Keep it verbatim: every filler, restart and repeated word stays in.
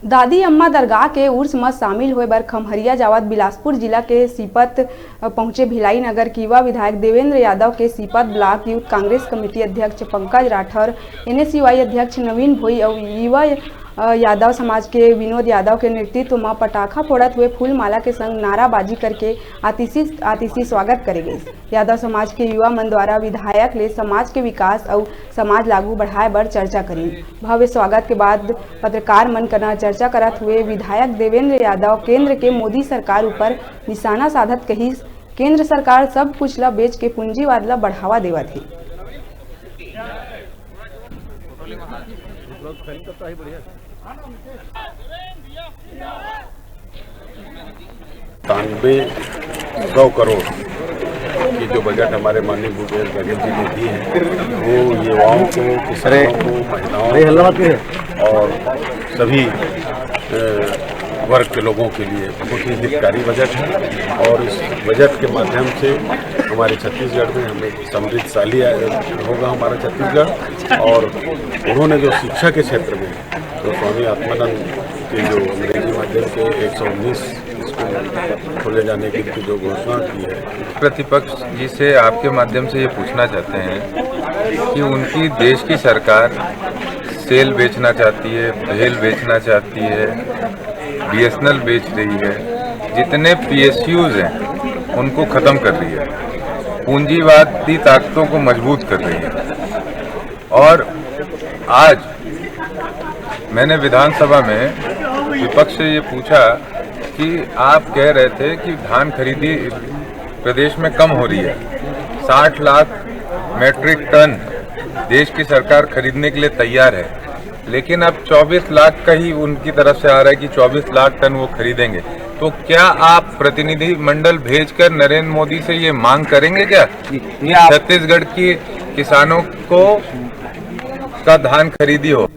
दादी अम्मा दरगाह के उर्स म शामिल होय बर खम्हरिया जावत बिलासपुर जिला के सीपत पहुंचे भिलाई नगर के युवा विधायक देवेंद्र यादव के Sipat block youth Congress committee अध्यक्ष पंकज राठौर, एनएसयूआई अध्यक्ष नवीन भोई अउ युवा, अ, यादव समाज के विनोद यादव के नेतृत्व म पटाखा फोड़त हुए फूलमाला के संग नाराबाजी करके आतिशी, आतिशी स्वागत करे गइस। यादव समाज के युवा मन द्वारा विधायक ले समाज के विकास अउ समाज लागू बढ़ाए बर चर्चा करिन। भव्य स्वागत के बाद पत्रकार मन करा चर्चा करत हुए विधायक देवेंद्र यादव केंद्र के मोदी सरकार ऊपर निशाना साधत कहिस, केंद्र सरकार सब कुछ ल बेच के पूंजीवाद ल बढ़ावा देवत हे। तानबे सौ करोड़ की जो बजट हमारे माननीय भूपेश बघेल जी ने दी है, वो युवाओं को, किसानों को, महिलाओं को और सभी, अ, वर्ग के लोगों के लिए बहुत ही हितकारी बजट है। और इस बजट के माध्यम से हमारे छत्तीसगढ़ में हमें समृद्धशाली, अ, होगा हमारा छत्तीसगढ़। और उन्होंने जो शिक्षा के क्षेत्र में, तो स्वामी आत्मानंद के जो अंग्रेजी माध्यम के एक सौ उन्नीस स्कूल खोले जाने की जो घोषणा की है, प्रतिपक्ष जी से आपके माध्यम से ये पूछना चाहते हैं कि उनकी देश की सरकार सेल बेचना चाहती है, भेल बेचना चाहती है, बीएसएनएल बेच रही है, जितने पीएसयूज हैं उनको खत्म कर रही है, पूंजीवादी ताकतों को मजबूत कर रही है। और आज मैंने विधानसभा में विपक्ष से ये पूछा कि आप कह रहे थे कि धान खरीदी प्रदेश में कम हो रही है, साठ लाख मीट्रिक टन देश की सरकार खरीदने के लिए तैयार है, लेकिन अब चौबीस लाख का ही उनकी तरफ से आ रहा है कि चौबीस लाख टन वो खरीदेंगे। तो क्या आप प्रतिनिधिमंडल भेजकर नरेंद्र मोदी से ये मांग करेंगे क्या कि छत्तीसगढ़ की किसानों को का धान खरीदी हो?